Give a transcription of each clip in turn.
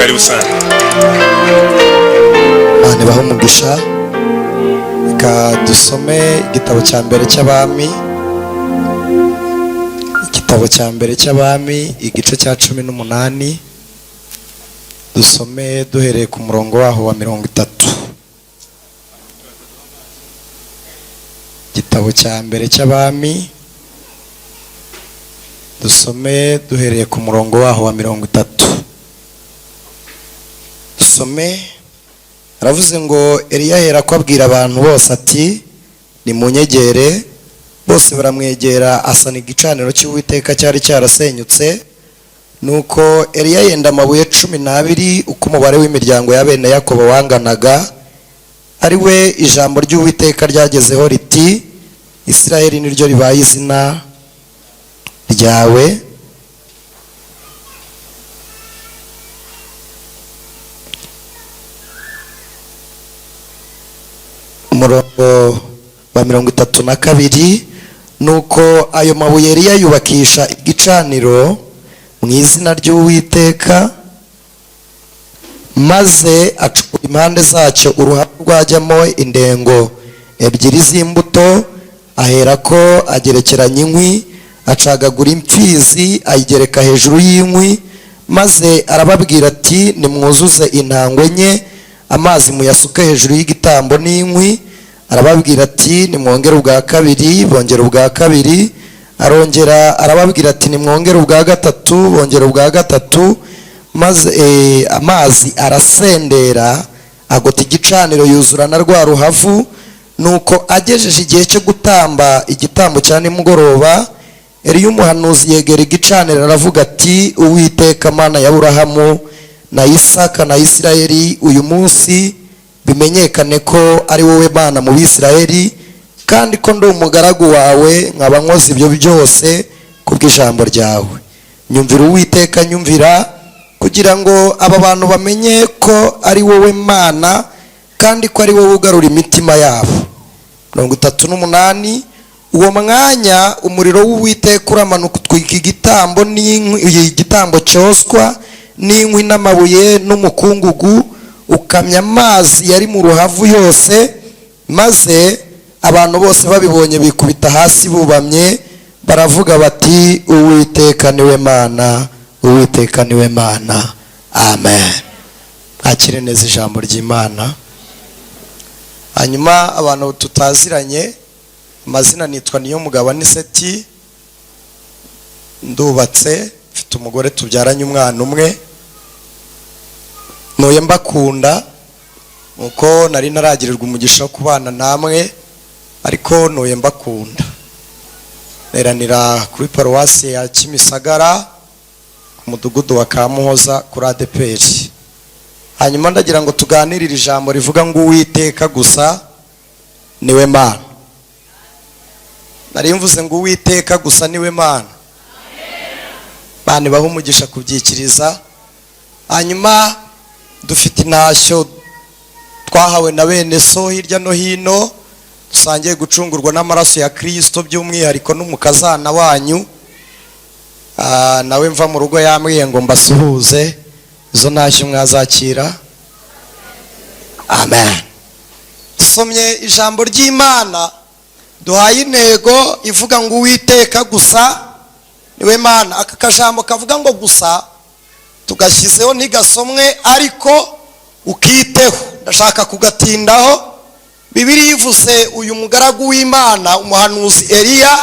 Karibu sana. Imana ibahe umugisha. Reka dusome igitabo cya mbere cy'Abami, igitabo cya mbere cy'Abami, igice cya 18, dusome duhereye ku murongo waho wa 30. Igitabo cya mbere cy'Abami, dusome duhereye ku murongo waho wa 30. Dusome. Aravuze ngo Eliya ahera ko abwira abantu bose ati nimunyegere. Bose baramwegera, asana igicaniro cy'Uwiteka cyari cyarasenyutse. Nuko Eliya yenda amabuye 12 uko umubare w'imiryango ya bene Yakobo wanganaga, ari we ijambo ry'Uwiteka ryagezeho riti Isirayeli niryo ribaye izina ryawe. Umurongo wa 32, nuko ayo mabuye Eliya yubakisha igicaniro mu izina ry'Uwiteka, maze acukura impande zacyo uruhande rwajyamo indengo 2 z'imbuto, aherako agerekeranya inkwi, acagagura imfizi ayigereka hejuru y'inkwi, maze arababwira ati nimwuzuze intango 4 amazi muyasuke hejuru y'igitambo n'inkwi. Arababwira ati nimwongere ubwa kabiri, bongera ubwa kabiri. Arongera arababwira ati nimwongere ubwa gatatu, bongera ubwa gatatu. Maze amazi arasendera agota igicaniro yuzura na rwa ruhavu. Nuko agejeje igihe cyo gutamba igitambo cya nimugoroba, Eliya umuhanuzi yegera igicaniro aravuga ati Uwiteka Mana ya Aburahamu na Isaka na Isirayeli, uyu munsi bimenyekane ko ari wowe Mana mu Bisirayeli, kandi ko ndi umugaragu wawe nkaba nkoze ibyo byose kubw'ijambo ryawe. Nyumvira Uwiteka, nyumvira, kugira ngo aba bantu bamenye ko ari wowe Mana, kandi ko ari wowe ugarura imitima yabo. 38, uwo mwanya umuriro w'Uwiteka uramanuka utwika igitambo n'inkwi, igitambo cyoswa n'inkwi n'amabuye n'umukungugu, ukamya amazi yari mu ruhavu yose. Maze abantu bose babibonye bikubita hasi bubamye, baravuga bati Uwiteka niwe Mana, Uwiteka niwe Mana. Amen. Mwakire neza ijambo ry'Imana. Hanyuma abantu tutaziranye amazina, nitwa Niyomugabo Aniseti, ndubatse, mfite umugore tubyaranye umwana umwe. Ntuye mbakunda nuko nari naragirirwa umugisha wo kubana namwe, ariko ntuye mbakunda. Neranira kuri paruwasi ya Kimisagara ku mudugudu wa Kamuhoza kuri ADPR. Hanyuma ndagira ngo tuganirire ijambo rivuga ngo Uwiteka gusa niwe Mana. Nari mvuze ngo Uwiteka gusa niwe Mana. Bana bahe umugisha kubyikiriza. Hanyuma dufite intashyo twahawe na bene so hirya no hino, dusangiye gucungurwa n'amaraso ya Kristo, by'umwihariko n'umukazana wanyu. Nawe mva mu rugo yambwiye ngo mbasuhuze. Izo ntashyo mwazakira. Amen. Dusomye ijambo ry'Imana, duhaye intego ivuga ngo Uwiteka gusa niwe Mana. Aka kajambo kavuga ngo gusa tugashyizeho ntigasomwe, ariko ukiteho. Ndashaka kugatindaho. Bibiliya ivuze uyu mugaragu w'Imana umuhanuzi Eliya.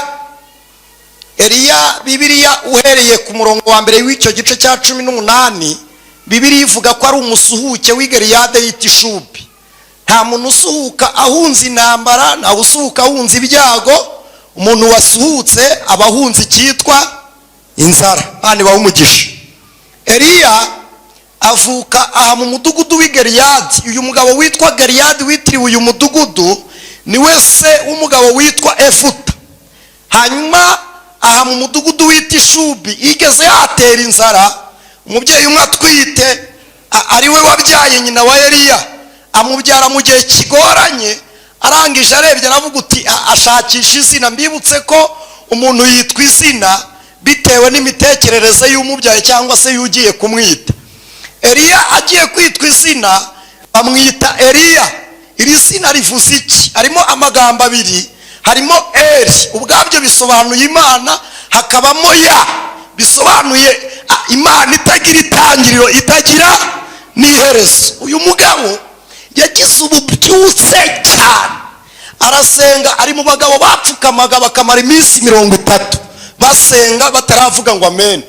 Eliya, Bibiliya uhereye ku murongo wa mbere w'icyo gice cya 18, Bibiliya ivuga ko ari umusuhuke w'i Galeyade y'itishubi. Nta muntu usuhuka ahunze intambara, nta usuhuka ahunze ibyago. Umuntu wasuhutse aba ahunze icyitwa inzara. Bana ibahe umugisha. Eliya avuka aha mu mudugudu w'i Galeyadi. Uyu mugabo witwa Galeyadi witiriwe uyu mudugudu ni we se w'umugabo witwa Efuta. Hanyuma aha mu mudugudu w'itishubi igeze yatera inzara, umubyeyi umwe atwite ari we wabyaye nyina wa Eliya, amubyara mu gihe kigoranye. Arangije arebye aravuga uti ashakisha izina. Mbibutse ko umuntu yitwa izina bitewe n'imitekerereze y'umubyaye cyangwa se y'ugiye kumwita. Eliya Agiye kwitwa izina bamwita Eliya. Iri zina rivuze iki? Harimo amagambo abiri, harimo Eri ubwabyo bisobanuye Imana, hakabamo ya bisobanuye Imana itagira itangiriro, itagira n'iherezo. Uyu mugabo yagize ububyutse cyane, arasenga, ari mu bagabo bapfukamaga bakamara iminsi 30 basenga bataravuga ngo amen.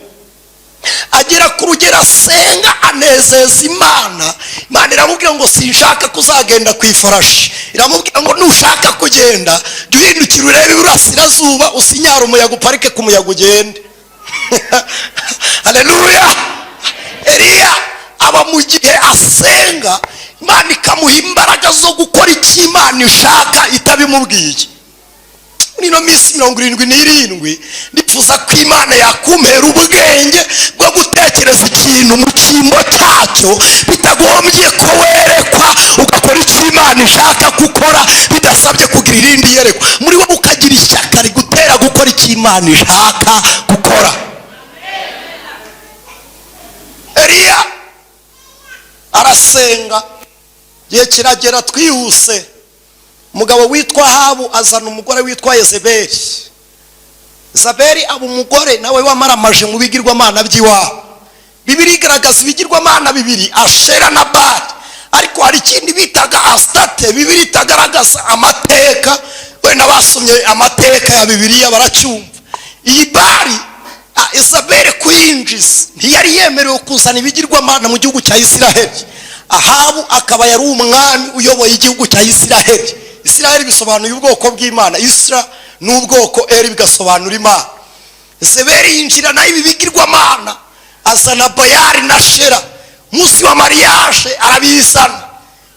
Agera ku rugero asenga anezeza Imana. Imana iramubwira ngo sinshaka kuzagenda ku ifarashi. Iramubwira ngo nushaka kugenda, jya uhindukira urebe iburasirazuba, usinyara umuyaga, uparike ku muyaga ugende. Haleluya! Eliya aba mu gihe asenga, Imana ikamuha imbaraga zo gukora icyo Imana ishaka itabimubwiye. Muri ino minsi 77 ndifuza ko Imana yakumpera ubwenge bwo gutekereza ikintu mu cyimbo cyacyo, bitagombye ko werekwa, ugakora icyo Imana ishaka gukora bidasabye kugira irindi yerekwa. Muri wowe ukagira ishyaka rigutera gukora icyo Imana ishaka gukora. Eliya arasenga, igihe kiragera, twihuse, umugabo witwa Ahabu azana umugore witwa Yezebeli. Zaberi aba umugore nawe wamaramaje mu bigirwamana by'iwabo. Bibiri igaragaza ibigirwamana bibiri, Ashera na Bali, ariko hari ikindi bitaga Asitate. Bibiri itagaragaza amateka, wenda basomye amateka ya Bibiliya baracyumva. Iyi Bali, Isabeli kuyinjiza, ntiyari yemerewe kuzana ibigirwamana mu gihugu cya Isiraheli. Ahabu akaba yari umwami uyoboye igihugu cya Isiraheli. Isiraheli bisobanuye ubwoko bw'Imana, Isra ni ubwoko, Eri bigasobanura Imana. Zeberi yinjira nayo ibi bigirwamana, azana Bayari na Shera. Munsi wa mariage arabizana.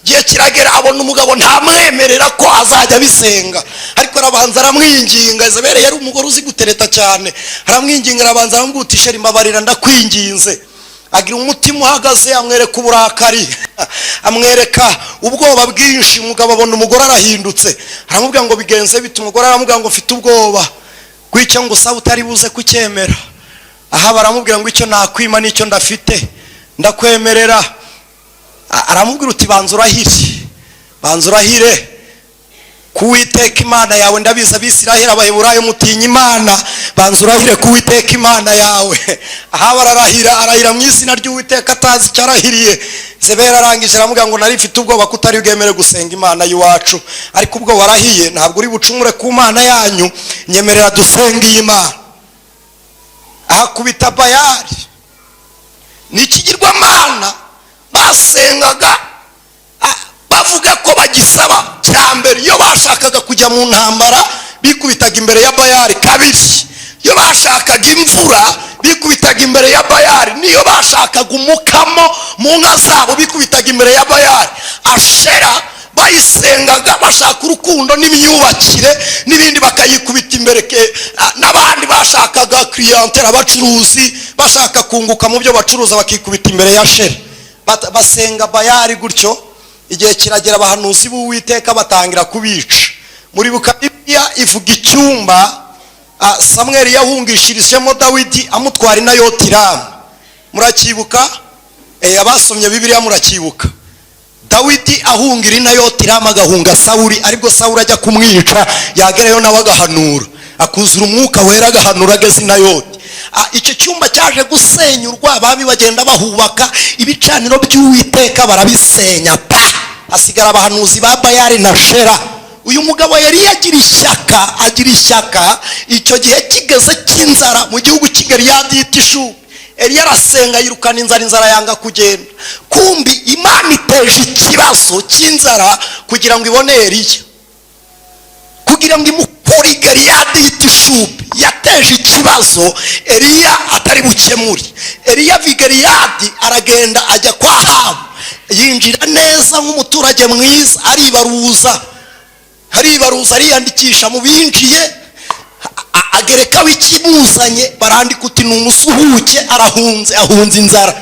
Igihe kiragera, abona umugabo ntamwemerera ko azajya abisenga, ariko arabanza aramwinginga. Izabere yari umugore uzi gutereta cyane. Aramwinginga, arabanza aramubwira uti: "Chéri, mbabarira, ndakwinginze." Agira umutima uhagaze, amwereka uburakari, amwereka ubwoba bwinshi. Umugabo abona umugore arahindutse, aramubwira ngo: "Bigenze bite?" Umugore aramubwira ngo: "Mfite ubwoba bw'icyo ngo usaba utari buze kucyemera." Aha baramubwira ngo: "Icyo nakwima n'icyo ndafite ndakwemerera." Aramubwira uti: "Banza urahire, banza urahire kuwiteka Imana yawe. Ndabizi Abisiraheli, Abaheburayo mutinya Imana. Banza urahire kuwiteka Imana yawe." Aha bararahira, arahira mu izina ry'Uwiteka atazi icyo arahiriye. Zebera arangije aramubwira ngo: "Nari mfite ubwoba ko utari bwemere gusenga Imana y'iwacu, ariko ubwo warahiye ntabwo uri bucumure ku Mana yanyu. Nyemerera dusenge iyi Mana." Ahakubita Bayari, ni ikigirwamana basengaga, bavuga ko bagisaba. Cya mbere, iyo bashakaga kujya mu ntambara bikubitaga imbere ya Bayari. Kabiri, iyo bashakaga imvura bikubitaga imbere ya Bayari. Niyo bashakaga umukamo mu nka zabo bikubitaga imbere ya Bayari. Ashera bayisengaga bashaka urukundo n'imyubakire n'ibindi, bakayikubita imbere. N'abandi bashakaga clientèle, abacuruzi bashaka kunguka mu byo bacuruza bakikubita imbere ya Shera. Basenga Bayari gutyo. Igihe kiragera, abahanuzi b'Uwiteka batangira kubica. Muri Bibiliya ivuga icyumba Samweli yahungishirijemo Dawidi amutwara i Nayoti Rama. Muracyibuka? Abasomye Bibiliya muracyibuka. Dawidi ahungira i Nayoti Rama, agahunga Sawuri, aribwo Sawuri ajya kumwica, yagerayo nawe agahanura, akuzura Umwuka Wera, agahanura ageze i Nayoti. Icyo cyumba cyaje gusenyurwa, abami bagenda bahubaka, ibicaniro by'Uwiteka barabisenya pa, hasigara abahanuzi ba Bayari na Shera. Uyu mugabo yari yagira ishyaka, agira ishyaka. Icyo gihe kigeze cy'inzara mu gihugu cy'i Galeyadi y'Itishubi, Eliya arasenga, yirukana inzara, inzara yanga kugenda. Kumbi Imana iteje ikibazo cy'inzara kugira ngo ibone Eliya, kugira ngo imukure i Galeyadi y'Itishubi. Yateje ikibazo Eliya atari bukemure. Eliya ava i Galeyadi, aragenda ajya kwa Ahabu, yinjira neza nk'umuturage mwiza, aribaruza, aribaruza, ariyandikisha mu binjiye, agerekaho ikimuzanye. Barandika uti: "Ni umusuhuke, arahunze, ahunze inzara."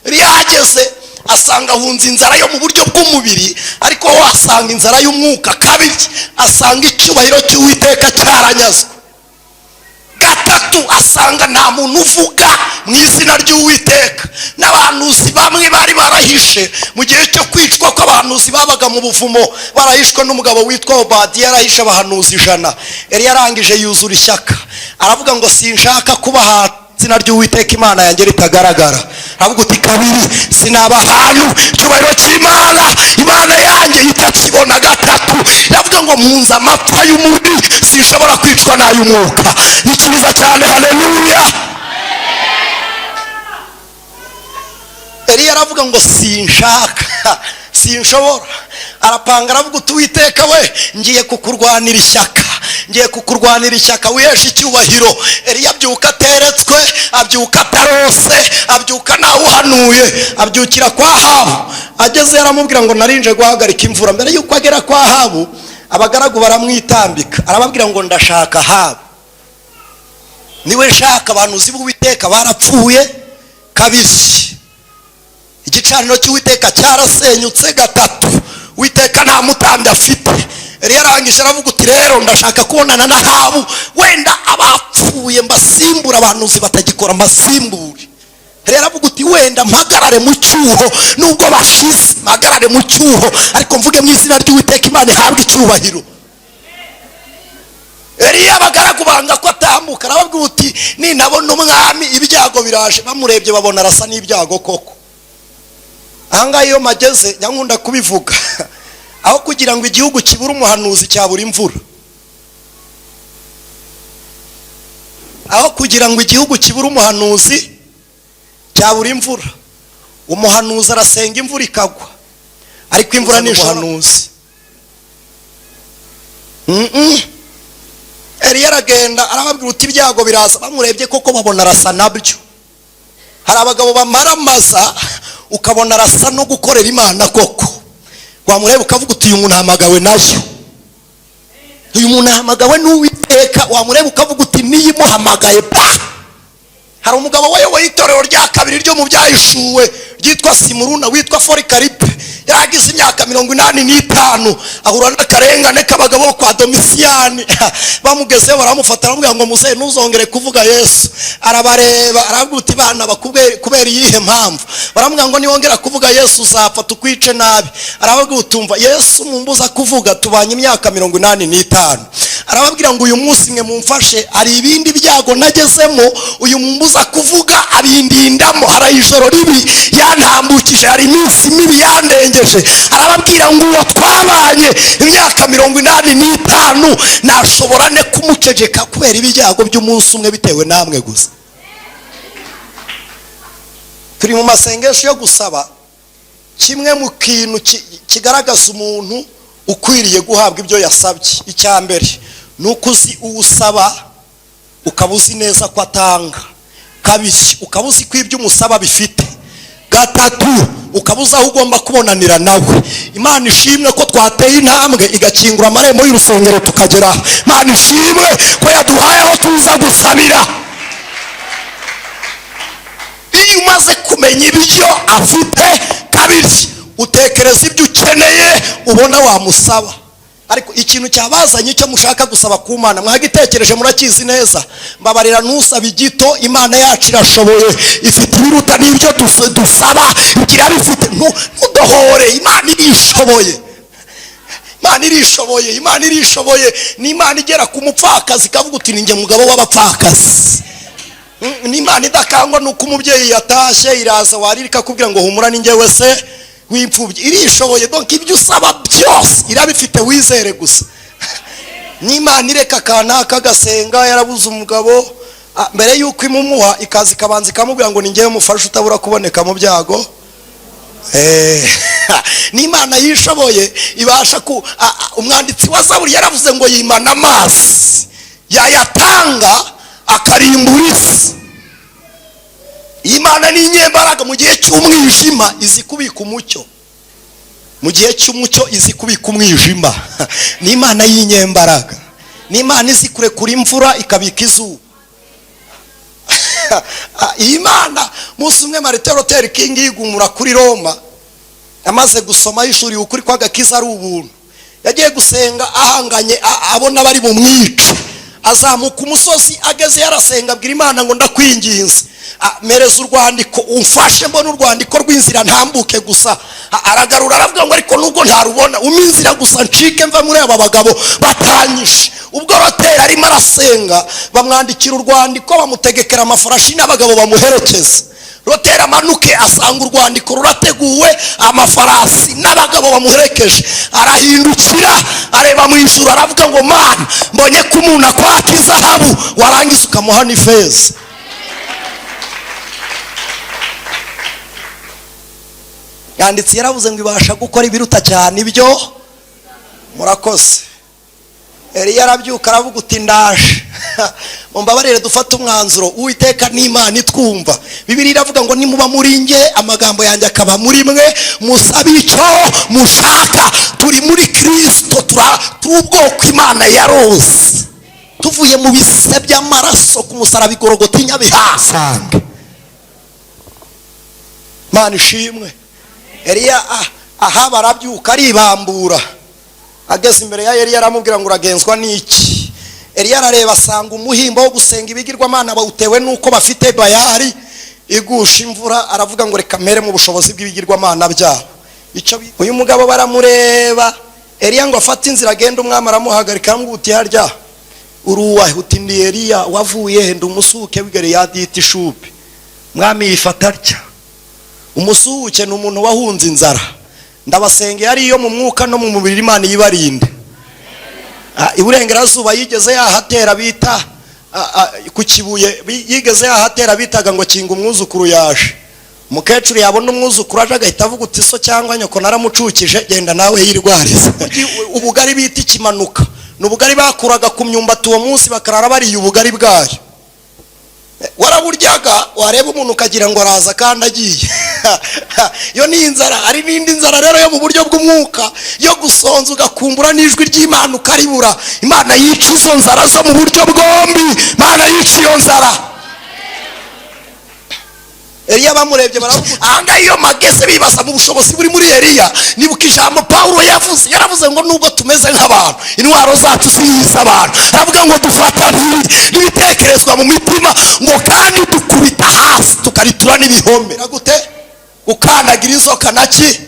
Yageze asanga ahunze inzara yo mu buryo bw'umubiri, ariko we asanga inzara y'umwuka. Kabiri, asanga icyubahiro cy'Uwiteka cyaranyazwe. Gatatu, asanga nta muntu uvuga mu izina ry'Uwiteka, n'abahanuzi bamwe bari baragiye. Yarahishe mu gihe cyo kwicwa kw'abahanuzi babaga mu buvumo, barahishwe n'umugabo witwa Obadiya. Yarahishe abahanuzi 100. Eliya arangije yuzura ishyaka, aravuga ngo sinshaka kuba ahantu izina ry'Uwiteka Imana yanjye ritagaragara. Aravuga uti kabiri, sinaba ahantu icyubahiro cy'Imana, Imana yanjye itakibona. Gatatu, iravuga ngo mpunze amapfa y'umubiri, sinshobora kwicwa n'ay'umwuka. Ni cyiza cyane, haleluya. Eliya aravuga ngo sinshaka, sinshobora. Arapanga, aravuga uti Uwiteka we, ngiye kukurwanira ishyaka, ngiye kukurwanira ishyaka, wiheshe icyubahiro. Eliya abyuka ateretswe, abyuka atarose, abyuka ntawuhanuye, abyukira kwa Ahabu. Ageze aramubwira ngo narinje guhagarika imvura. Mbere yuko agera kwa Ahabu, abagaragu baramwitambika, arababwira ngo ndashaka Ahabu, niwe nshaka. Abantu uzi b'Uwiteka barapfuye kabiri, igicaniro cy'Uwiteka cyarasenyutse gatatu, Uwiteka nta mutambyi afite. Eliya arangije aravuga uti rero ndashaka kubonana na Ahabu, wenda abapfuye mbasimbura, abahanuzi batagikora mbasimbure. Rero aravuga uti wenda mpagarare mu cyuho, nubwo bashize mpagarare mu cyuho, ariko mvuge mu izina ry'Uwiteka, Imana ihabwe icyubahiro. Eliya abagaragu banga ko atambuka, arababwira uti ninabona umwami ibyago biraje. Bamurebye babona arasa n'ibyago koko. Ahangaha iyo mageze nyankunda kubivuga, aho kugira ngo igihugu kibure umuhanuzi cyabura imvura, aho kugira ngo igihugu kibure umuhanuzi cyabura imvura. Umuhanuzi arasenga imvura ikagwa, ariko imvura ni umuhanuzi. Eliya aragenda arababwira uti ibyago biraza. Bamurebye koko babona arasa nabyo. Hari abagabo bamaramaza ukabona arasa no gukorera Imana koko, wamureba ukavuga uti uyu muntu ahamagawe nayo, uyu muntu ahamagawe n'Uwiteka. Wamureba ukavuga uti niyimuhamagaye pa. Hari umugabo wayoboye itorero rya kabiri ryo mu byahishuwe ryitwa Simuruna, witwa Forikaripe. Yaragize imyaka 85, ahura n'akarengane k'abagabo kwa Domisiyani. Bamugezeho baramufata, baramubwira ngo muzehe ntuzongere kuvuga Yesu. Arabareba arabwira uti bana kubera iyihe mpamvu? Baramubwira ngo niwongera kuvuga Yesu uzapfa tukwice nabi. Arababwira utumva Yesu mumbuza kuvuga, tubanye imyaka 85. Arababwira ngo uyu munsi mwe mumfashe, hari ibindi byago nagezemo, uyu mumbuza kuvuga abindindamo. Hari ijoro ribi yantambukije, hari iminsi mibi yandengeje. Arababwira ngo uwo twabanye imyaka 85 nashobora ne kumuceceka kubera ibyago by'umunsi umwe bitewe namwe gusa. Turi mu masengesho yo gusaba. Kimwe mu kintu kigaragaza umuntu ukwiriye guhabwa ibyo yasabye, icya mbere ni uko uzi uwusaba, ukaba uzi neza ko atanga. Kabiri, ukaba uzi ko ibyo umusaba bifite. Gatatu, ukaba uzi aho ugomba kubonanira nawe. Imana ishimwe ko twateye intambwe igakingura amarembo y'urusengero tukagera. Imana ishimwe ko yaduhaye aho tuza gusabira. Iyo umaze kumenya ibyo afite, kabiri utekereza ibyo ukeneye ubona wamusaba. Ariko ikintu cyabazanye icyo mushaka gusaba ku Mana mwagitekereje, murakizi neza. Mbabarira, ntusaba igito, Imana yacu irashoboye, ifite ibiruta n'ibyo dusaba, irabifite. Ntudohore, Imana irishoboye, Imana irishoboye, Imana irishoboye. Ni Imana igera ku mupfakazi ikavuga uti ninjye mugabo w'abapfakazi. Ni Imana idakangwa nuko umubyeyi yatashye, iraza warira ikakubwira ngo humura ni njyewe se w'imfubyi. Irishoboye, donc ibyo usaba byose irabifite, wizere gusa. N'Imana ireka akanaka agasenga yarabuze umugabo, mbere y'uko imumuha ikaza ikabanza ikamubwira ngo ni njyewe mufasha utabura kuboneka mu byago. N'Imana yishoboye ibasha ku umwanditsi wa Zaburi yaravuze ngo yimana amazi yayatanga akarimbura isi. Imana ni inyembaraga, mu gihe cy'umwijima izi kubika umucyo, mu gihe cy'umucyo izi kubika umwijima. Ni Imana y'inyembaraga, ni Imana izi kurekura imvura ikabika izuba. Iyi Mana, umunsi umwe Martin Luther King yigumura kuri Roma, amaze gusoma yishuriye ukuri kw'agakiza ari ubuntu, yagiye gusenga ahanganye abona bari bumwice. Azamuka umusozi, ageze yarasenga, abwira Imana ngo: "Ndakwinginze, mereza urwandiko, umfashe mbona urwandiko rw'inzira ntambuke gusa." Aragarura, aravuga ngo: "Ariko nubwo ntarubona, umpe inzira gusa ncike mva muri aba bagabo batanyishe." Ubwo Roteri arimo arasenga, bamwandikira urwandiko, bamutegekera amafarashi n'abagabo bamuherekeza. Roteri amanuke, asanga urwandiko rurateguwe, amafarasi n'abagabo bamuherekeje. Arahindukira, areba mu ijuru, aravuga ngo: "Mana, mbonye ko umuntu akwaka izahabu, warangiza ukamuha n'ifeza." Yanditse, yaravuze ngo ibasha gukora ibiruta cyane ibyo. Murakoze. Eliya arabyuka, aravuga uti: "Ndaje." Mumbabarire dufate umwanzuro. Uwiteka n'Imana itwumva. Bibiliya iravuga ngo: "Nimuba muri nge, amagambo yanjye akaba muri mwe, musabe icyo mushaka." Turi muri Kirisito, turi ubwoko Imana yarose, tuvuye mu bise by'amaraso ku musaraba igorogota inyabihasange. Imana ishimwe. Eliya aha barabyuka, aribambura, ageze imbere ya Eliya aramubwira ngo: "Uragenzwa n'iki?" Eliya arareba, asanga umuhimbo wo gusenga ibigirwamana bawutewe n'uko bafite Bayari igusha imvura. Aravuga ngo: "Reka mpere mu bushobozi bw'ibigirwamana byabo." Icyo uyu mugabo baramureba. Eliya ngo afate inzira agenda, umwami aramuhagarika, aramubwira uti: "Harya uruwahe?" Uti: "Ndi Eliya." "Wavuye he?" "Ndi umusuhuke w'i Galeyadi y'Itishubi." Mwami yifata atya. Umusuhuke ni umuntu wahunze inzara. Ndabasengeye, ari iyo mu mwuka no mu mubiri, Imana iyibarinde. Iburengerazuba yigeze yahatera bita ku Kibuye, yigeze yahatera bitaga ngo kinga umwuzukuru yaje. Umukecuru yabona umwuzukuru aje, agahita avuga uti: "So cyangwa nyoko naramucukije, genda nawe yirwarize." Ubugari bita ikimanuka ni ubugari bakuraga ku myumbati, uwo munsi bakarara bariye ubugari bwayo. Waraburyaga, wareba umuntu ukagira ngo araza kandi agiye. Iyo ni inzara. Hari n'indi nzara rero yo mu buryo bw'umwuka, yo gusonza ugakumbura n'ijwi ry'Imana ukaribura. Imana yica izo nzara zo mu buryo bwombi. Imana yica iyo nzara. Eliya bamurebye baravuga ahangaha, iyo mageze bibaza mu bushobozi buri muri Eliya. Nibuka ijambo Pawulo yavuze, yaravuze ngo nubwo tumeze nk'abantu, intwaro zacu si iz'abantu. Aravuga ngo dufata n'ibitekerezwa mu mitima, ngo kandi dukubita hasi tukaritura n'ibihome. Gute? Gukandagira inzoka naki.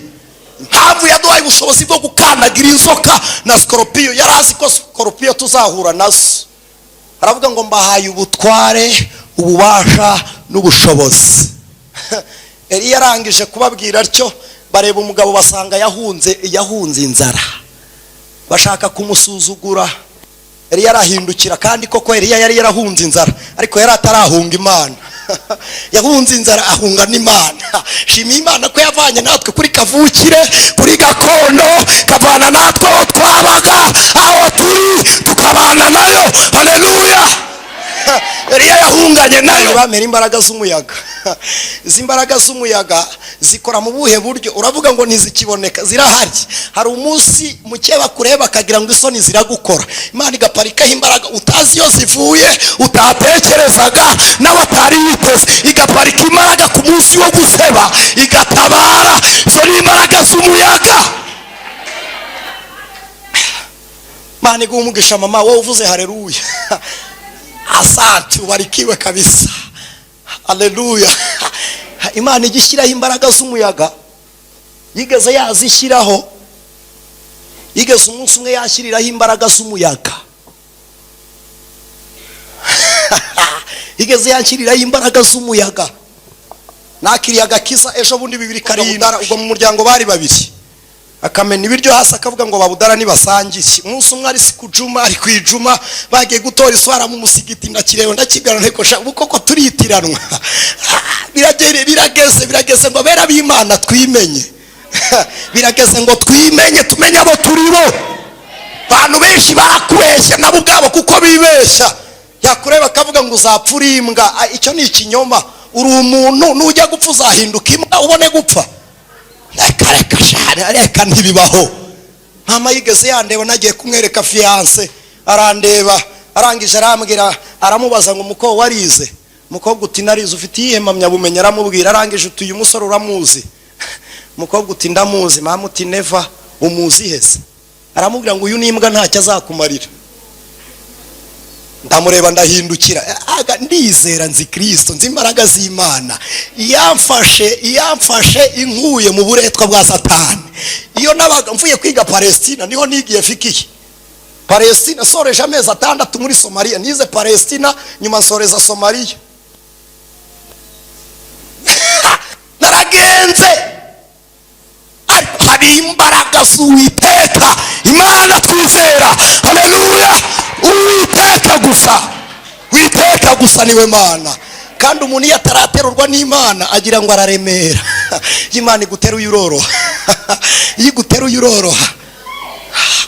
Impamvu yaduhaye ubushobozi bwo gukandagira inzoka na sikoropiyo, yari azi ko sikoropiyo tuzahura nazo. Aravuga ngo: "Mbahaye ubutware, ububasha n'ubushobozi." Eliya arangije kubabwira atyo, bareba umugabo, basanga yahunze inzara, bashaka kumusuzugura. Eliya arahindukira, kandi koko Eliya yari yarahunze inzara, ariko yari atarahunga Imana. Yahunze inzara, ahunga n'Imana. Shima Imana ko yavanye natwe kuri kavukire, kuri gakondo, kavana natwe aho twabaga, aho turi tukabana nayo. Haleluya! Eliya yahunganye nayo. Bamera imbaraga z'umuyaga. Izi mbaraga z'umuyaga zikora mu buhe buryo? Uravuga ngo ntizikiboneka. Zirahari. Hari umunsi muke bakureba bakagira ngo isoni ziragukora, Imana igaparikaho imbaraga utazi iyo zivuye, utatekerezaga, nawe atari yiteze, igaparika imbaraga ku munsi wo guseba, igatabara. Izo ni imbaraga z'umuyaga. Imana iguha umugisha. Mama, wowe uvuze haleluya, asante, ubarikiwe kabisa. Haleluya! Imana ijya ishyiraho imbaraga z'umuyaga. Yigeze yazishyiraho, yigeze umunsi umwe yashyiriraho imbaraga z'umuyaga, yigeze yanshyiriraho imbaraga z'umuyaga. Nakiriye agakiza ejo bundi 2007. Ubwo mu muryango bari babiri, akamena ibiryo hasi, akavuga ngo babudara nibasangire. Umunsi umwe ari kujuma, ari ku ijuma, bagiye gutora iswara mu musigiti, ndakireba, ndakibwira, nteko sha, ubu koko turitiranwa. Birageze, birageze ngo abera b'Imana twimenye. Birageze ngo twimenye, tumenye abo turi bo. Abantu benshi barakubeshya nabo ubwabo kuko bibeshya. Yakureba akavuga ngo uzapfa uri imbwa. Icyo ni ikinyoma. Uri umuntu, nujya gupfa uzahinduka imbwa ubone gupfa. Reka reka sha, reka, ntibibaho. Mama yigeze yandeba, nagiye kumwereka fiancé, arandeba, arangije arambwira, aramubaza ngo: "Umukobwa, warize?" Umukobwa uti: "Narize." "Ufite iyihe mpamyabumenyi?" Aramubwira. Arangije uti: "Uyu musore uramuzi?" Umukobwa uti: "Ndamuzi." Mama uti: "Never, umuzi hese?" Aramubwira ngo: "Uyu ni imbwa, ntacyo azakumarira." Ndamureba, ndahindukira, ndizera, nzi Kirisito, nzi imbaraga z'Imana. Iyamfashe inkuye mu buretwa bwa Satani. Iyo nabaga mvuye kwiga Palestina, niho nigiye fikiye Palestina, soreje amezi 6 muri Somalia, nize Palestina, nyuma nsoreza Somalia. Naragenze, hari imbaraga z'Uwiteka Imana twizera. Haleluya! Uwiteka gusa, Uwiteka gusa niwe Mana. Kandi umuntu iyo ataraterurwa n'Imana agira ngo araremera. Imana iguteruye uroroha, iyo iguteruye uroroha,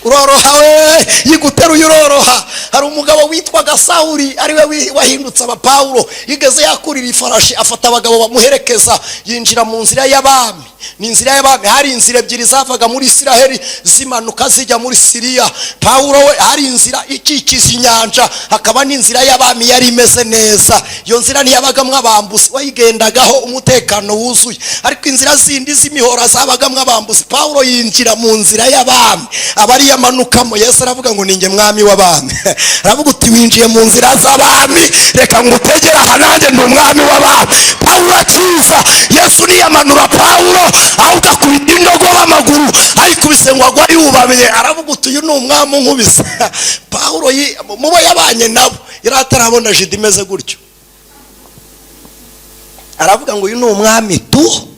uroroha we, yiguteruye uroroha. Hari umugabo witwaga Sawuli, ariwe wahindutse aba Pawulo, yigeze yakurira ifarashi, afata abagabo bamuherekeza, yinjira mu nzira y'abami. Ni inzira y'abami, hari inzira ebyiri zavaga muri Isiraheli zimanuka zijya muri Siriya. Pawulo we, hari inzira ikikiza inyanja, hakaba n'inzira y'abami yari imeze neza. Iyo nzira ntiyabagamwo abambuzi, wayigendagaho umutekano wuzuye. Ariko inzira zindi z'imihora zabagamwo abambuzi. Pawulo yinjira mu nzira y'abami, aba ariyo amanukamo. Yesu aravuga ngo ninjye mwami w'abami. Aravuga uti winjiye mu nzira z'abami, reka ngutegere aha, nanjye ndi umwami w'abami. Pawulo akiza, Yesu niyamanura Pawulo, aho ugakubita indogobe amaguru, ayikubise ngo agwa yubamye. Aravuga uti uyu ni umwami unkubise. Pawulo mubo yabanye nabo yari atarabona jida imeze gutyo. Aravuga ngo uyu ni umwami tu.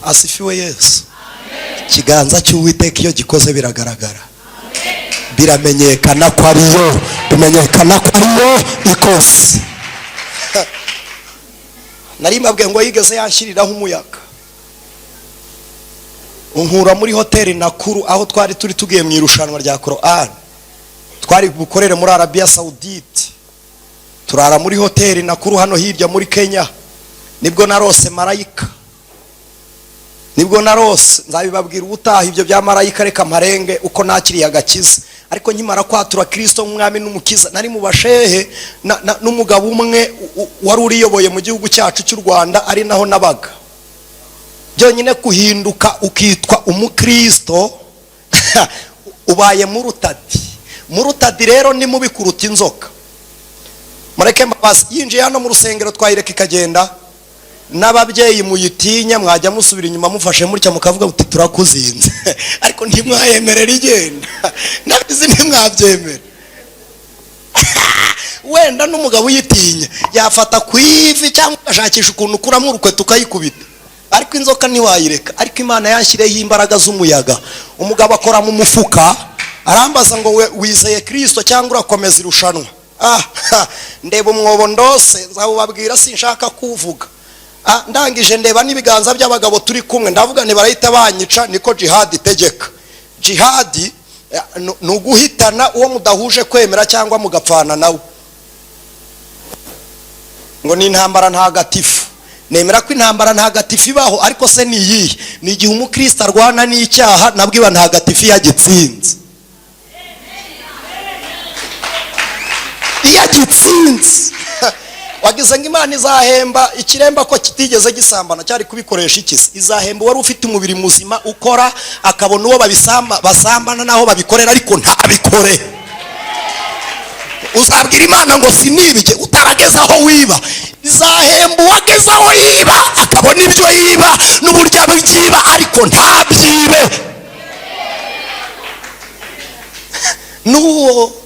Asifiwe Yesu. Ikiganza cy'Uwiteka iyo gikoze biragaragara, biramenyekana ko ariyo, bimenyekana ko ariyo ikoze. Nari mbabwiye ngo yigeze yanshyiriraho umuyaga, unkura muri hoteli Nakuru, aho twari turi tugiye mu irushanwa rya Korani twari bukorere muri Arabia Saudite. Turara muri hoteli Nakuru hano hirya muri Kenya. Nibwo narose marayika, nibwo narose, nzabibabwira ubutaha ibyo bya marayika, reka mparenge uko nakiriye agakiza. Ariko nkimara kwatura Kristo nk'umwami n'umukiza, nari mu bashehe n'umugabo umwe wari uriyoboye mu gihugu cyacu cy'u Rwanda, ari naho nabaga. Byonyine kuhinduka ukitwa umukristo ubaye murutadi. Murutadi rero ni mubi kuruta inzoka. Mureke mbabazi, yinjiye hano mu rusengero twayireka ikagenda. N'ababyeyi muyitinya mwajya musubira inyuma mufashe mutya mukavuga uti turakuzinze, ariko ntimwayemerera igenda. Nabizi ntimwabyemera. Wenda n'umugabo uyitinya yafata ku ivi cyangwa agashakisha ukuntu ukuramo urukweto ukayikubita, ariko inzoka ntiwayireka. Ariko Imana yanshyireho imbaraga z'umuyaga. Umugabo akora mu mufuka, arambaza ngo wizeye Kristo cyangwa urakomeza irushanwa? Ndeba umwobo ndose, nzawubabwira sinshaka kuvuga. Ndangije ndeba n'ibiganza by'abagabo turi kumwe, ndavuga nti barahita banyica, niko jihadi itegeka. Jihadi ni uguhitana uwo mudahuje kwemera cyangwa mugapfana nawe. Ngo ni intambara ntagatifu. Nemera ko intambara ntagatifu ibaho, ariko se ni iyihe? Ni igihe umukristo arwana n'icyaha, nabwo iba ntagatifu iyo agitsinze. Iyo agitsinze. Wagize ngo Imana izahemba ikiremba ko kitigeze gisambana, cyari kubikoresha ikisi? Izahemba uwari ufite umubiri muzima ukora, akabona uwo basambana naho babikorera, ariko ntabikore. Uzabwira Imana ngo sinibike utarageza aho wiba. Izahemba uwageze aho yiba, akabona ibyo yiba n'uburyo abyiba, ariko ntabyibe. N'uwo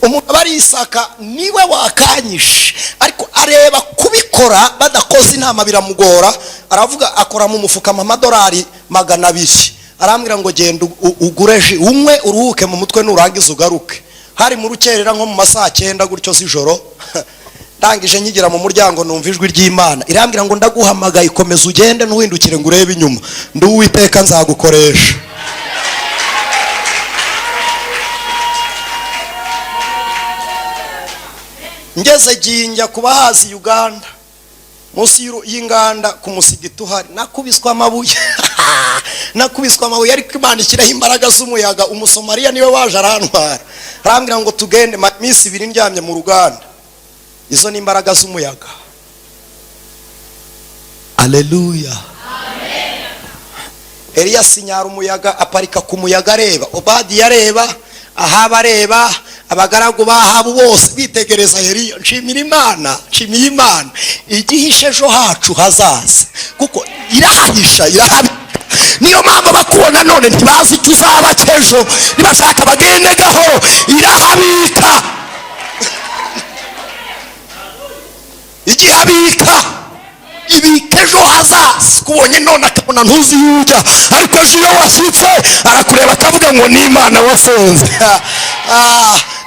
umuntu aba arisaka niwe wakanyishe, ariko areba kubikora badakoze inama biramugora. Aravuga, akora mu mufuka amadolari 200, arambwira ngo genda ugure ji unywe uruhuke mu mutwe, nurangiza ugaruke. Hari mu rukerera nko mu masaha 9 gutyo z'ijoro. Ndangije nkigira mu muryango numva ijwi ry'Imana irambwira ngo ndaguhamagaye, komeza ugende, ntuhindukire ngo urebe inyuma, ndi Uwiteka nzagukoresha. Ngeze Jinja ku bahazi Uganda, munsi y'inganda ku musigiti uhari, nakubiswa amabuye. Nakubiswa amabuye, ariko Imana ishyiraho imbaraga z'umuyaga. Umusomaliya niwe waje arantwara, arambwira ngo tugende. Iminsi 2 ndyamye mu ruganda. Izo ni imbaraga z'umuyaga. Aleluya. Eliya asinyara umuyaga, aparika ku muyaga areba. Obadiya areba, Ahabu areba, abagaragu b'Ahabu bose bitegereza Eliya. Nshimira Imana, nshimiye Imana igihishe ejo hacu hazaza, kuko irahahisha, irahabika. Niyo mpamvu bakubona none ntibazi icyo uzaba cy'ejo. Nibashaka bagende gahoro, irahabika, igihabika, ibika ejo hazaza. Kubonye none akabona ntuzi iyo ujya, ariko ejo iyo washyitse arakureba akavuga ngo ni Imana wasenze.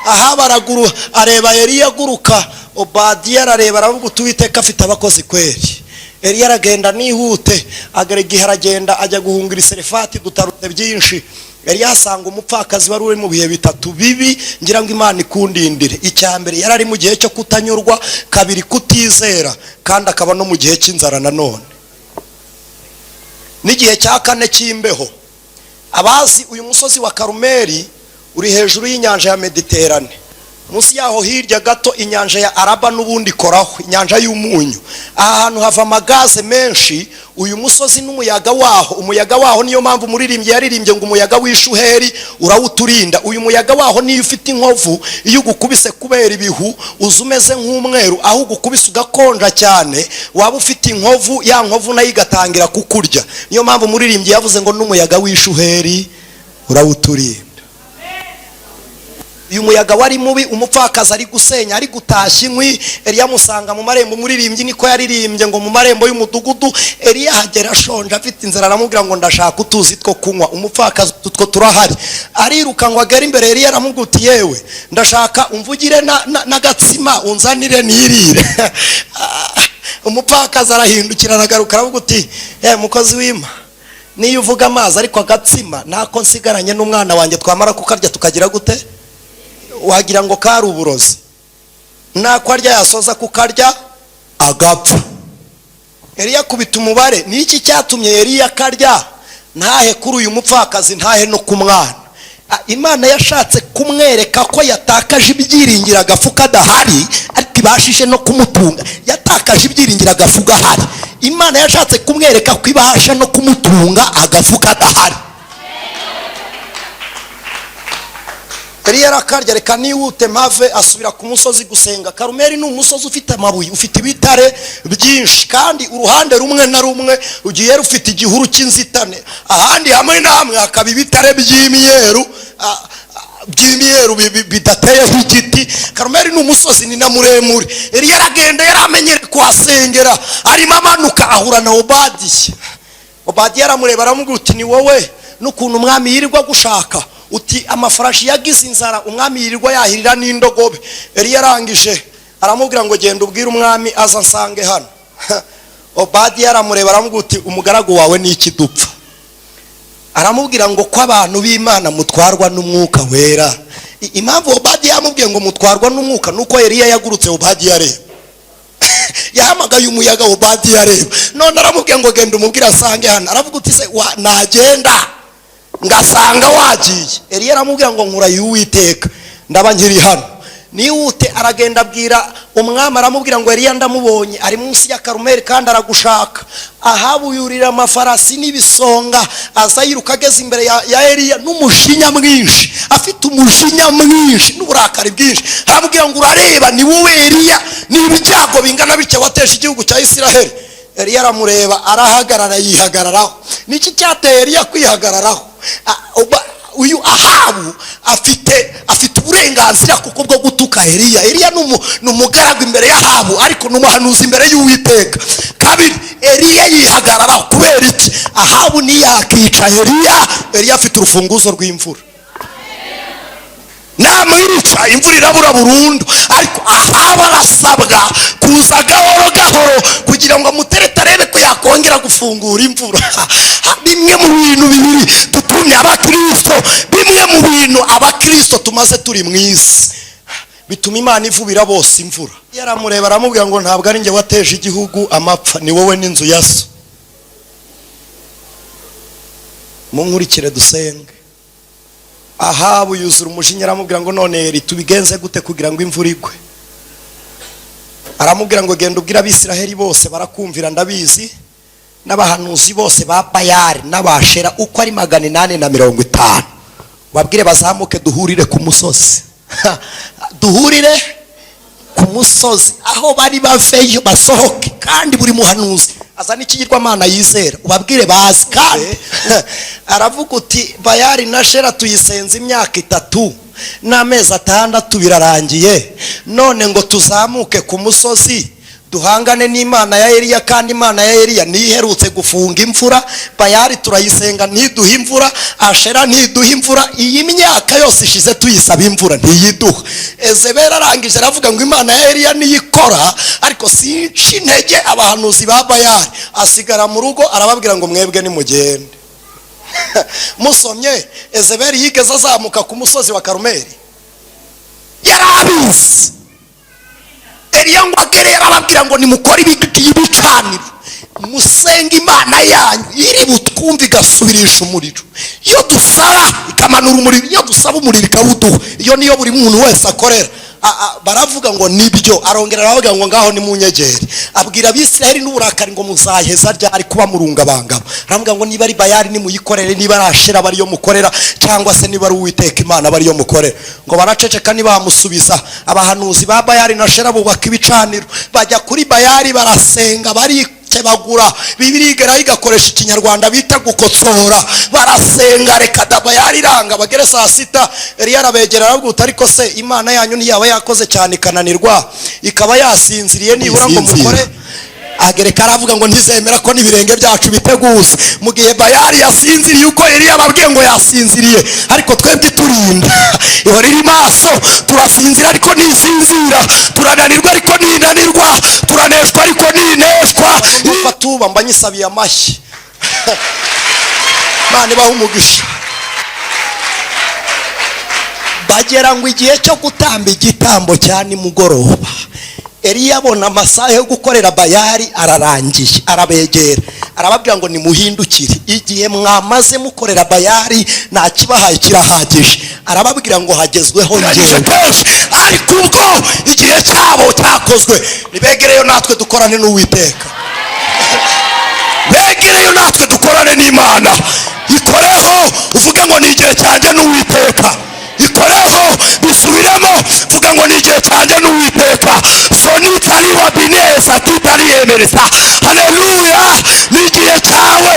Aha baraguru areba Eliya aguruka. Obadiya arareba, aravuga uti: "Uwiteka afite abakozi kweri." Eliya aragenda nihute, agera igihe aragenda ajya guhungira iserefati. Dutarutse byinshi. Eliya asanga umupfakazi wari uri mu bihe bitatu bibi. Ngira ngo Imana ikundindire. Icya mbere, yari ari mu gihe cyo kutanyurwa; kabiri, kutizera; kandi akaba no mu gihe cy'inzara nanone, n'igihe cya kane cy'imbeho. Abazi uyu musozi wa Karumeri, uri hejuru y'inyanja ya Mediterane, munsi yaho hirya gato inyanja ya Araba n'ubundi ikoraho, inyanja y'umunyu. Aha hantu hava amagaze menshi. Uyu musozi n'umuyaga waho, umuyaga waho, niyo mpamvu umuririmbyi yaririmbye ngo umuyaga w'ishuheri urawuturinda. Uyu muyaga waho, niyo ufite inkovu, iyo ugukubise kubera ibihu uza umeze nk'umweru, aho ugukubise ugakonja cyane. Waba ufite inkovu, ya nkovu nayo igatangira kukurya. Niyo mpamvu umuririmbyi yavuze ngo n'umuyaga w'ishuheri urawuturinda. Uyu muyaga wari mubi. Umupfakazi ari gusenya, ari gutashya inkwi, Eliya amusanga mu marembo. Umuririmbyi niko yaririmbye ngo mu marembo y'umudugudu. Eliya ahagera ashonje, afite inzara, aramubwira ngo: "Ndashaka utuzi two kunywa." Umupfakazi: "Utwo turahari." Ariruka ngo agere imbere Eliya, aramubwira uti: "Yewe, ndashaka umvugire n'agatsima unzanire nirire." Umupfakazi arahindukira, aragaruka, aravuga uti: "Ye mukozi w'Ima, niyo uvuga amazi, ariko agatsima nako nsigaranye n'umwana wanjye, twamara kukarya tukagira gute?" Wagira ngo kari uburozi. Nako arya, yasoza kukarya agapfa. Eliya akubita umubare. Ni iki cyatumye Eliya akarya ntahe kuri uyu mupfakazi, ntahe no ku mwana? Imana yashatse kumwereka ko yatakaje ibyiringiro agafu kadahari, ariko ibashije no kumutunga. Yatakaje ibyiringiro agafu gahari. Imana yashatse kumwereka ko ibasha no kumutunga agafu kadahari. Eliya arakarya. Reka nihute mpave. Asubira ku musozi gusenga. Karumeri ni umusozi ufite amabuye, ufite ibitare byinshi, kandi uruhande rumwe na rumwe rugiye rufite igihuru cy'inzitane, ahandi hamwe na hamwe hakaba ibitare by'imyeru, by'imyeru bidateyeho igiti. Karumeri ni umusozi, ni na muremure. Eliya aragenda, yari amenyereye kuhasengera. Arimo amanuka ahura na Obadiya. Obadiya aramureba, aramubwira uti: "Ni wowe n'ukuntu umwami yirirwa gushaka?" Uti: "Amafarashi yagize inzara, umwami yirirwa yahirira n'indogobe." Eliya arangije aramubwira ngo: "Genda ubwire umwami aza nsange hano." Obadiya aramureba, aramubwira uti: "Umugaragu wawe ni iki dupfa?" Aramubwira ngo: "Ko abantu b'Imana mutwarwa n'Umwuka Wera." Impamvu Obadiya yamubwiye ngo mutwarwa n'Umwuka, nuko Eliya yagurutse Obadiya areba, yahamagaye umuyaga Obadiya areba. None aramubwiye ngo: "Genda umubwire asange hano." Aravuga uti: "Se nagenda ngasanga wagiye?" Eliya aramubwira ngo: "Nkurahiye Uwiteka, ndaba nkiri hano." Nihute aragenda, abwira umwami, aramubwira ngo: "Eliya ndamubonye, ari munsi ya Karumeli kandi aragushaka." Ahabu yurira amafarasi n'ibisonga, aza yiruka. Ageze imbere ya Eliya n'umujinya mwinshi, afite umujinya mwinshi n'uburakari bwinshi, aramubwira ngo: "Urareba, ni wowe Eliya, niba ibyago bingana bityo wateje igihugu cya Isiraheli?" Eliya aramureba, arahagarara, yihagararaho. Niki cyateye Eliya kwihagararaho? Uyu Ahabu afite uburenganzira kuko bwo gutuka Eliya. Eliya ni umugaragu imbere y'Ahabu, ariko ni umuhanuzi imbere y'Uwiteka. Kabiri, Eliya yihagararaho kubera iki? Ahabu ntiyakica Eliya. Eliya afite urufunguzo rw'imvura. Namwica imvura irabura burundu, ariko Ahabu arasabwa kuza gahoro gahoro kugira ngo amuterete, arebe ko yakongera gufungura imvura. Bimwe mu bintu bibiri dutumye abakristo, bimwe mu bintu abakristo tumaze turi mu isi bituma Imana ivubira bose imvura. Yaramureba, aramubwira ngo: "Ntabwo ari njye wateje igihugu amapfa, ni wowe n'inzu ya so." Munkurikire dusenge. Ahabu yuzura umujinya, aramubwira ngo: "None Eli, tubigenze gute kugira ngo imvura igwe?" Aramubwira ngo: "Genda ubwire Abisiraheli bose, barakumvira ndabizi." N'abahanuzi bose ba Bayari n'Abashera uko ari 850, babwire bazamuke duhurire ku musozi, duhurire ku musozi aho bari baveyo basohoke. Kandi buri muhanuzi azana ikigirwamana yizera, ubabwire bazi. Kandi aravuga uti: "Bayari na Shera tuyisenze imyaka 3 n'amezi 6 birarangiye, none ngo tuzamuke ku musozi duhangane n'Imana ya Eliya, kandi Imana ya Eliya niyo iherutse gufunga imvura. Bayari turayisenga ntiduhe imvura, Ashera ntiduhe imvura, iyi myaka yose ishize tuyisaba imvura ntiyiduha." Ezebera arangije aravuga ngo Imana ya Eliya niyo ikora, ariko sinca intege abahanuzi ba Bayari. Asigara mu rugo, arababwira ngo: "Mwebwe nimugende." Musomye, Ezeberi yigeze azamuka ku musozi wa Karumeli? Yari abizi. Eliya ngo agere, yarababwira ngo: "Nimukore ibicaniro, musenge Imana yanyu iri butwumve igasubirisha umuriro. Iyo dusaba ikamanura umuriro, iyo dusaba umuriro ikawuduha, iyo niyo buri muntu wese akorera." Baravuga ngo: "Nibyo." Arongera aravuga ngo: "Ngaho nimunyegere." Abwira Abisirayeli n'uburakari ngo: "Muzaheza ryari kuba murungabangabo?" Aravuga ngo: "Niba ari Bayari nimuyikorere, niba ari Ashera aba ariyo mukorera, cyangwa se niba ari Uwiteka Imana aba ariyo mukorera." Ngo baraceceka ntibamusubiza. Abahanuzi ba Bayari na Shera bubaka ibicaniro, bajya kuri Bayari barasenga, barikebagura. Bibiliya igeraho igakoresha ikinyarwanda bita gukotsora. Barasenga, reka da, Bayari iranga. Bagere saa sita, Eliya arabegera, arabwira uti: "Ariko se Imana yanyu ntiyaba yakoze cyane ikananirwa, ikaba yasinziriye, nibura ngo mukore?" Agereka aravuga ngo: "Ntizemera ko n'ibirenge byacu biteguza mu gihe Bayari yasinziriye." Uko Eliya ababwiye ngo yasinziriye, ariko twebwe iturinda ihora iri maso. Turasinzira ariko ntisinzira, turananirwa ariko ntinanirwa, turaneshwa ariko ntineshwa. Nuko tuba mba nyisabiye amashyi. Imana ibaha umugisha. Bagera ngo igihe cyo gutamba igitambo cya nimugoroba, Eliya abona amasaha yo gukorera Bayari ararangiye, arabegera, arababwira ngo: "Nimuhindukire, igihe mwamaze mukorera Bayari nta kibahaye kirahagije." Arababwira ngo: "Hagezweho ngewe." Kenshi ariko ubwo igihe cyabo cyakozwe, nibegereyo natwe dukorane n'Uwiteka, begereyo natwe dukorane n'Imana. Ikoreho uvuge ngo: "Ni igihe cyanjye n'Uwiteka." Ikoreho, bisubiremo, vuga ngo: "Ni igihe cyanjye n'Uwiteka." Sonitari wa bineza tutari yemereza. Haleluya! Ni igihe cyawe,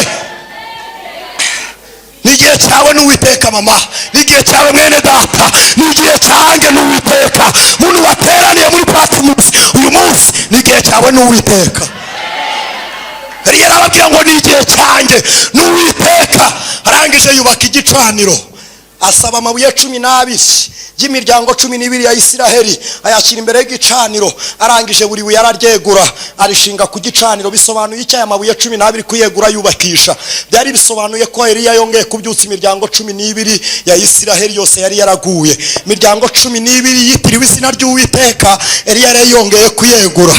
ni igihe cyawe n'Uwiteka. Mama, ni igihe cyawe. Mwene data, ni igihe cyanjye n'Uwiteka. Muntu wateraniye muri Patimusi uyu munsi, ni igihe cyawe n'Uwiteka. Yari yarababwira ngo: "Ni igihe cyanjye n'Uwiteka." Arangije yubaka igicaniro, asaba amabuye 12 y'imiryango 12 ya Isiraheli, ayashyira imbere y'igicaniro. Arangije buri buye araryegura, arishinga ku gicaniro. Bisobanuye icyo aya mabuye 12 kuyegura yubakisha? Byari bisobanuye ko Eliya yongeye kubyutsa imiryango 12 ya Isiraheli yose yari yaraguye. Imiryango 12 yitiriwe izina ry'Uwiteka, Eliya yari yongeye kuyegura.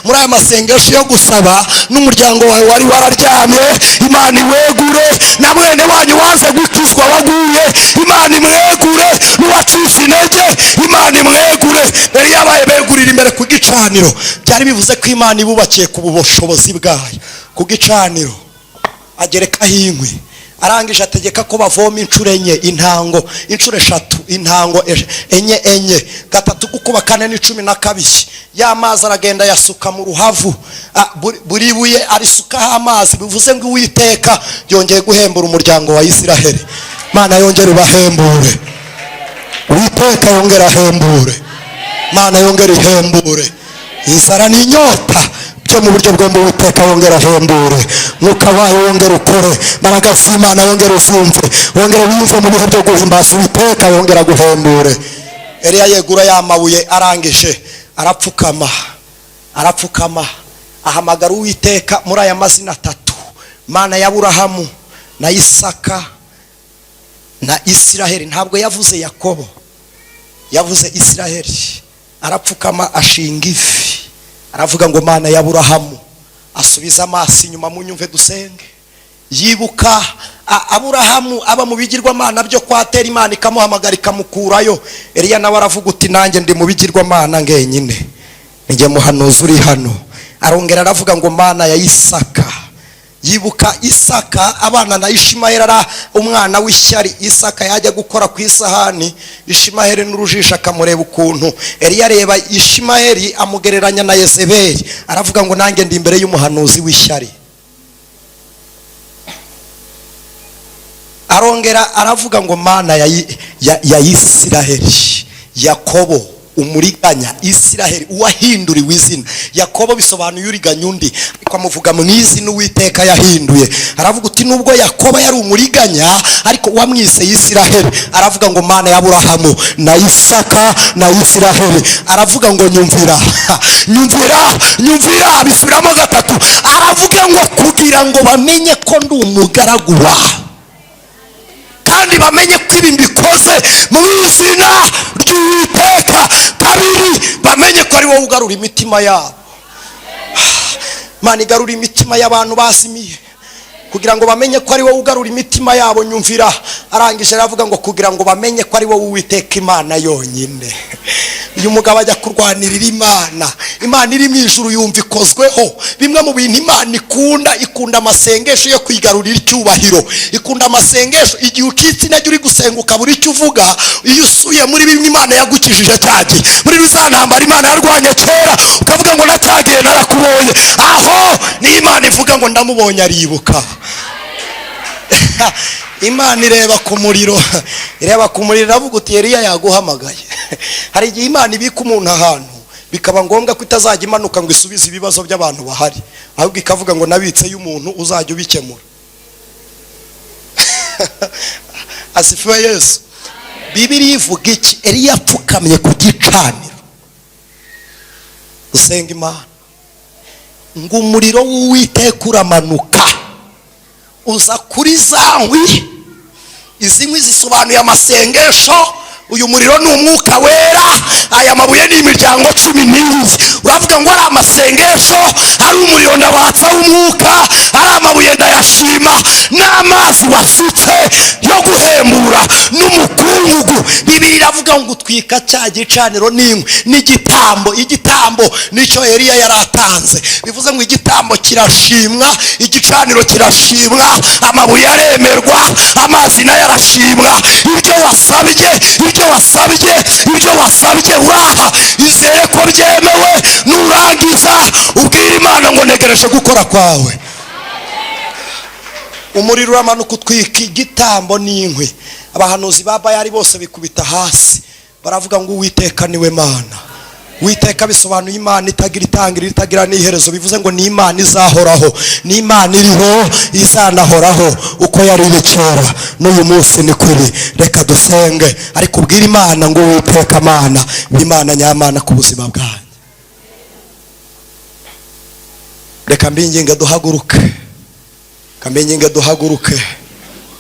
Muri aya masengesho yo gusaba, n'umuryango wawe wari wararyamye, Imana iwegure. Na mwene wanyu waze gukizwa waguye, Imana imwegure. N'uwacitse intege, Imana imwegure. Yari yabaye begurira imbere ku gicaniro. Byari bivuze ko Imana ibubakiye ku bushobozi bwayo. Ku gicaniro agerekaho inkwi. Arangije ategeka ko bavoma inshuro enye intango, inshuro eshatu intango, enye enye, gatatu gukuba kane ni 12. Ya mazi aragenda ayasuka mu ruhavu. Buri buye arisukaho amazi. Bivuze ngo Uwiteka yongeye guhembura umuryango wa Isiraheli. Mana yongere ubahembure, Uwiteka yongere ahembure, Mana yongere ihembure inzara n'inyota byo mu buryo bwombi. Uwiteka wongere ahembure, Mwuka wayo wongere ukore, mbaraga z'Imana wongere uzumve, wongere wumve mu bihe byo guhimbaza. Uwiteka yongere aguhembure. Eliya yegura ya mabuye, arangije arapfukama, arapfukama, ahamagara Uwiteka muri aya mazina atatu: Mana ya Aburahamu na Isaka na Isiraheli. Ntabwo yavuze Yakobo, yavuze Isiraheli. Arapfukama, ashinga ivi, aravuga ngo: "Mana ya Aburahamu." Asubiza amaso inyuma, munyumve dusenge. Yibuka Aburahamu aba mu bigirwamana byo kwatera, Imana ikamuhamagara ikamukurayo. Eliya nawe aravuga uti: "Nanjye ndi mu bigirwamana ngenyine, nijye muhanuzi uri hano." Arongera aravuga ngo: "Mana ya Isaka." Yibuka Isaka abana na Ishimayeli, ari umwana w'ishyari. Isaka yajya gukora ku isahani, Ishimayeli n'urujisho akamureba ukuntu. Eliya areba Ishimayeli amugereranya na Yezebeli, aravuga ngo nanjye ndi imbere y'umuhanuzi w'ishyari. Arongera aravuga ngo Mana ya Isiraheli, Yakobo umuriganya, Isiraheli uwahinduriwe izina. Yakobo bisobanuye uriganya undi, ariko amuvuga mu izina Uwiteka yahinduye. Aravuga uti nubwo Yakobo yari umuriganya, ariko wamwise Isiraheli. Aravuga ngo Mana ya Aburahamu na Isaka na Isiraheli. Aravuga ngo nyumvira, nyumvira, nyumvira, bisubiramo gatatu. Aravuga ngo kugira ngo bamenye ko ndi umugaragu wawe, kandi bamenye ko ibi mbikoze mu izina ry'Uwiteka. Kabiri, bamenye ko ari wowe ugarura imitima yabo. Imana igarura imitima y'abantu bazimiye, kugira ngo bamenye ko ari wowe ugarura imitima yabo. Nyumvira. Arangije aravuga ngo kugira ngo bamenye ko ari wowe Uwiteka Imana yonyine. Uyu mugabo ajya kurwanirira Imana. Imana iri mu ijuru yumva ikozweho. Bimwe mu bintu Imana ikunda, ikunda amasengesho yo kwigarurira icyubahiro, ikunda amasengesho igihe ucitse intege uri gusenga ukabura icyo uvuga. Iyo usuye muri bimwe Imana yagukijije cyagiye, muri za ntambara Imana yarwanye kera, ukavuga ngo nacyagiye narakubonye, aho niyo Imana ivuga ngo ndamubonye aribuka. Imana ireba ku muriro, ireba ku muriro, iravuga uti Eliya yaguhamagaye. Hari igihe Imana ibika umuntu ahantu bikaba ngombwa ko itazajya imanuka ngo isubize ibibazo by'abantu bahari, ahubwo ikavuga ngo nabitseyo umuntu uzajya ubikemura. Asifiwe Yesu. Bibiliya ivuga iki? Eliya apfukamye ku gicaniro usenga Imana, ngo umuriro w'Uwiteka uramanuka uza kuri za nkwi. Izi nkwi zisobanuye amasengesho. Uyu muriro ni umwuka wera, aya mabuye ni imiryango 12. Uravuga ngo ari amasengesho, ari umuriro ndabatsa w'umwuka, ari amabuye ndayashima, n'amazi wasutse yo guhembura n'umukungugu. Bibiliya iravuga ngo utwika cya gicaniro n'inkwi n'igitambo. Igitambo nicyo Eliya yari atanze, bivuze ngo igitambo kirashimwa, igicaniro kirashimwa, amabuye aremerwa, amazi nayo arashimwa. Ibyo wasabye, ibyo wasabye, ibyo wasabye uraha, izere ko byemewe. Nurangiza ubwire Imana ngo ntegereje gukora kwawe. Umuriro uramanuka utwika igitambo n'inkwi. Abahanuzi ba Bayali bose bikubita hasi, baravuga ngo Uwiteka niwe Mana. Uwiteka bisobanuye Imana itagira itangiriro, itagira n'iherezo, bivuze ngo ni Imana izahoraho, ni Imana iriho izanahoraho, uko yari iri kera n'uyu munsi ni kuri. Reka dusenge, ariko ubwire Imana ngo Uwiteka Mana, Imana nyamana ku buzima bwanjye. Reka mbinginge duhaguruke, reka mbinginge duhaguruke.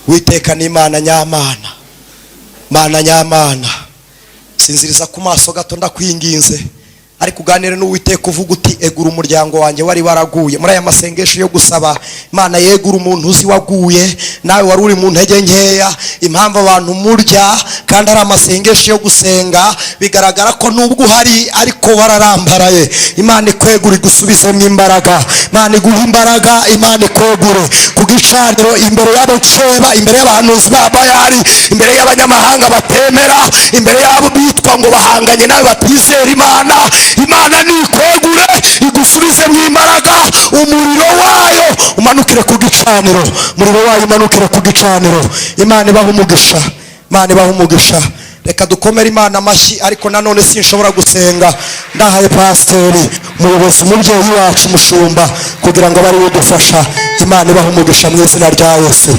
Uwiteka ni Imana nyamana, Mana nyamana. Sinziriza ku maso gato ndakwinginze, ariko uganire n'Uwiteka uvuga uti egura umuryango wanjye wari waraguye. Muri aya masengesho yo gusaba Imana yegura umuntu uzi waguye, nawe wari uri mu ntege nkeya. Impamvu abantu murya kandi ari amasengesho yo gusenga, bigaragara ko nubwo uhari ariko wararambaraye. Imana ikwegura igusubizemo imbaraga, Imana iguha imbaraga, Imana ikwegure ku gicaniro imbere y'abakeba, imbere y'abahanuzi ba Bayali, imbere y'abanyamahanga batemera, imbere y'abo bitwa ngo bahanganye nawe batizera Imana. Imana nikwegure igusubize mu imbaraga, umuriro wayo umanukire ku gicaniro, umuriro wayo umanukire ku gicaniro. Imana ibaha umugisha, Imana ibaha umugisha. Reka dukomere Imana amashyi, ariko nanone sinshobora gusenga ndahaye pasiteri, umuyobozi, umubyeyi wacu, umushumba, kugira ngo abe ariwe udufasha. Imana ibaha umugisha mu izina rya Yesu.